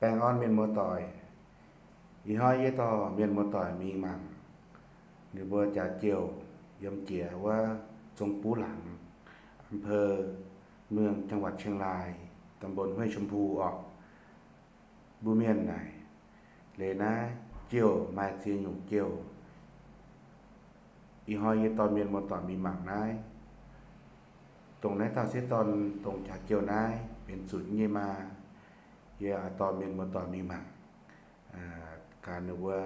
Baengh orn mienh muoz-doic, ih hnoi yie dorh mienh muoz-doic mingh mangc ninh mbuo jaax jouh yiem jiex wuov Zong Buv Laangz, อำเภอเมือง จังหวัดเชียงราย ตำบลห้วยชมพู orqc. Mbuo mienh naaic, leiz naaiv jouh maaih ziex nyungc jouh. Ih hnoi yie dorh mienh muoz-doic mingh mangc naaiv, dongh naaiv dauh sieqv dorn dongh jaax jouh naaiv benx zuqc nyei maa. Yie dorh mienh muoz-doic mingh mangc gaax ninh mbuo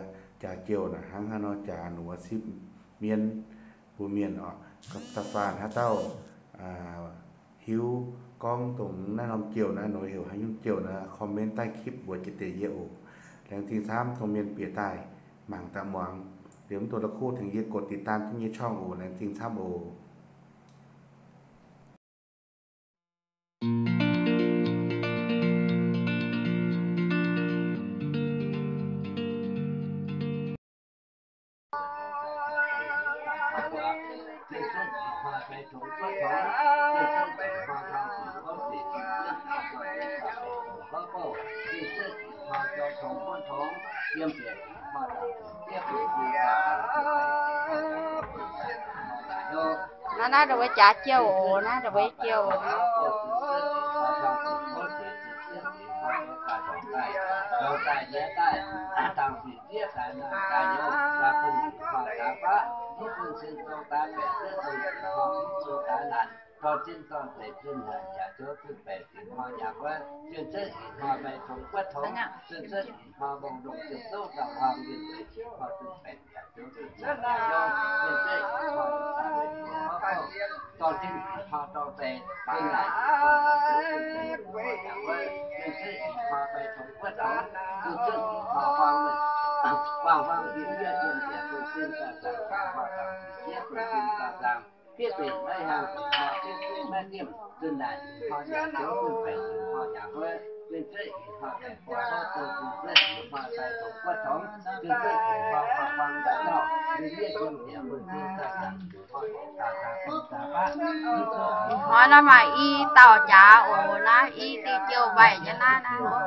jaax jouh naaic hnangv haaix nor jaax, ninh mbuo sipv mienv. Mbuo mienh orqc, da'faanh haaix dauh hiuv gorngv dongh naaiv norm jouh naaiv, ninh mbuo heuc haaix nyungc jouh naaiv, comment daaih คลิป mbuox jiex deix yie oc. Laengz zingh camv dongh mienh bieqc daaih mangc daaih muangx. Liuz mv dungx la'kuqv tengx yie กดติดตาม jienv yie nyei ช่อง oc. Laengz zingh camv oc. Naaiv, naaiv ndongc wuov jaax jouh oc, naaiv ndongc wuov jouh oc. Hnoi naaiv maaih i dauh jaax oc, naaiv i diuh jouh mbaih nyei naaiv, naaiv.